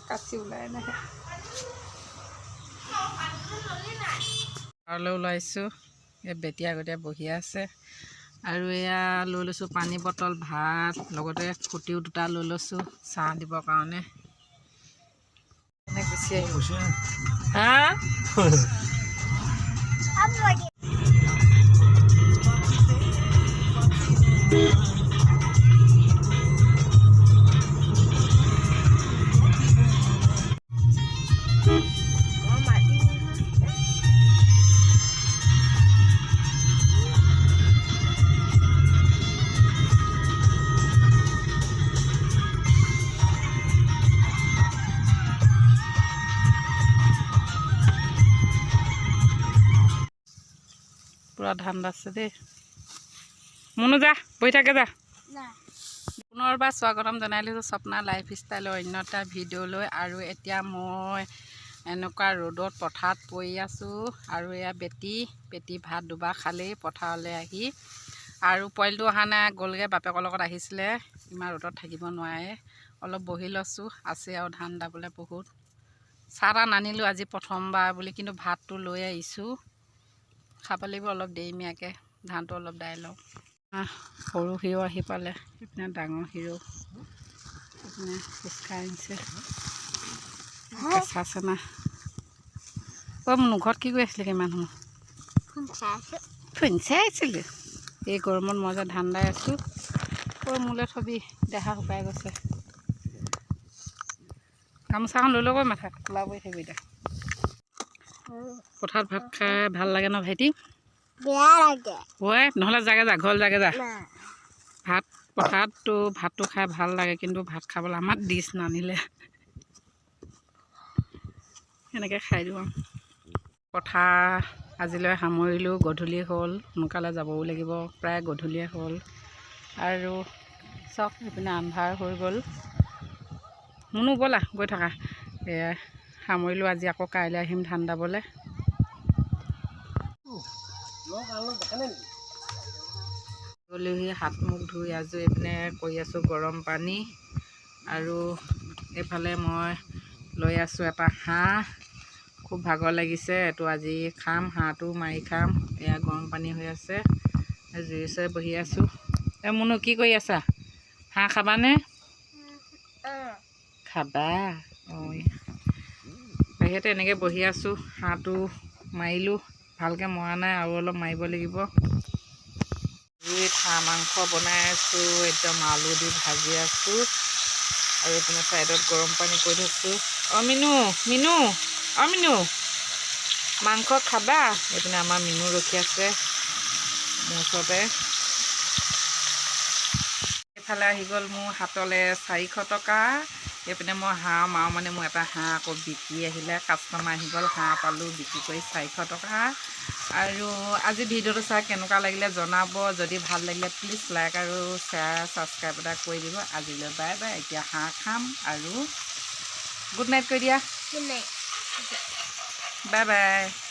কাচি ওলাই নাহে। ঘৰলৈ ওলাইছোঁ। এই বেটি আগতে বহি আছে। আৰু এয়া লৈ লৈছোঁ পানী বটল, ভাত, লগতে খুটিও দুটা লৈ লৈছোঁ চাহ দিবৰ কাৰণে। গুচি আহিব হা। পূৰা ধান আছে দেই। মুনু, যা, বহি থাকে যা। পুনৰবাৰ স্বাগতম জনাইছোঁ স্বপ্না লাইফ ষ্টাইলৰ অন্য এটা ভিডিঅ'লৈ। আৰু এতিয়া মই এনেকুৱা ৰ'দত পথাৰত পৰি আছোঁ। আৰু এয়া বেটি। বেটি ভাত দুবাৰ খালেই পথাৰলৈ আহি। আৰু পোৱালিটো অহা নাই, গ'লগৈ, বাপেকৰ লগত আহিছিলে। ইমান ৰ'দত থাকিব নোৱাৰে। অলপ বহি লৈছোঁ। আছে আৰু ধান দাবলৈ বহুত। চাহ তাহ নানিলোঁ আজি প্ৰথমবাৰ বুলি, কিন্তু ভাতটো লৈ আহিছোঁ। খাব লাগিব অলপ দেৰিমীয়াকৈ। ধানটো অলপ দাই লওঁ। সৰু হিৰ' আহি পালে। এইপিনে ডাঙৰ হিৰ' এইপিনে ফুচকা আনিছে, কেঁচা চানা। ঐ মুনু, ঘৰত কি কৰি আছিলি ইমান সময়? ফোন চাই আছিলি? এই গৰমত মই যে ধান দাই আছোঁ। ঐ, মোলৈ থবি, দেহা শুকাই গৈছে। গামোচাখন লৈ ল'ব, মাথাত কোলা পৰি থাকিবি এতিয়া। পথাৰত ভাত খাই ভাল লাগে ন ভাইটি? বেয়া লাগে। ঐ, নহ'লে যাগে যা, ঘৰলৈ যাগে যা। ভাত পথাৰততো ভাতটো খাই ভাল লাগে, কিন্তু ভাত খাবলৈ আমাৰ ডিছ নানিলে, সেনেকৈ খাই দিওঁ আৰু। পথাৰ আজিলৈ সামৰিলোঁ। গধূলি হ'ল, সোনকালে যাবও লাগিব। প্ৰায় গধূলিয়ে হ'ল। আৰু চাওক, এইপিনে আন্ধাৰ হৈ গ'ল। মুনু, ব'লা, গৈ থাকা। এয়া সামৰিলোঁ আজি। আকৌ কাইলৈ আহিম ধান দাবলৈ। গ'লোহি, হাত মুখ ধুই আজৰি এইপিনে কৰি আছোঁ গৰম পানী। আৰু এইফালে মই লৈ আছোঁ এটা হাঁহ। খুব ভাগৰ লাগিছে, এইটো আজি খাম, হাঁহটো মাৰি খাম। এয়া গৰম পানী হৈ আছে, জুই ওচৰে বহি আছোঁ। এই মুনু, কি কৰি আছা? হাঁহ খাবানে? খাবা? অঁ, বাহিৰতে এনেকৈ বহি আছোঁ। হাঁহটো মাৰিলোঁ, ভালকৈ মৰা নাই, আৰু অলপ মাৰিব লাগিব। জুইত হাঁহ মাংস বনাই আছোঁ, একদম আলু দি ভাজি আছোঁ। আৰু এইপিনে ছাইডত গৰম পানী কৰি থৈছোঁ। অঁ মিনু, মিনু, অঁ মিনু, মাংস খাবা? এইপিনে আমাৰ মিনু ৰখি আছে মোৰ ওচৰতে। এইফালে আহি গ'ল মোৰ হাতলৈ 400 টকা। এইপিনে মই হাঁহ মাৰোঁ, মানে মোৰ এটা হাঁহ আকৌ বিকি আহিলে, কাষ্টমাৰ আহি গ'ল, হাঁহ পালোঁ বিক্ৰী কৰি 400 টকা। আৰু আজি ভিডিঅ'টো চাই কেনেকুৱা লাগিলে জনাব। যদি ভাল লাগিলে প্লিজ লাইক আৰু শ্বেয়াৰ, ছাবস্ক্ৰাইব এটা কৰি দিব। আজিলৈ বাই বাই। এতিয়া হাঁহ খাম আৰু গুড নাইট কৈ দিয়া। Good night. Bye bye.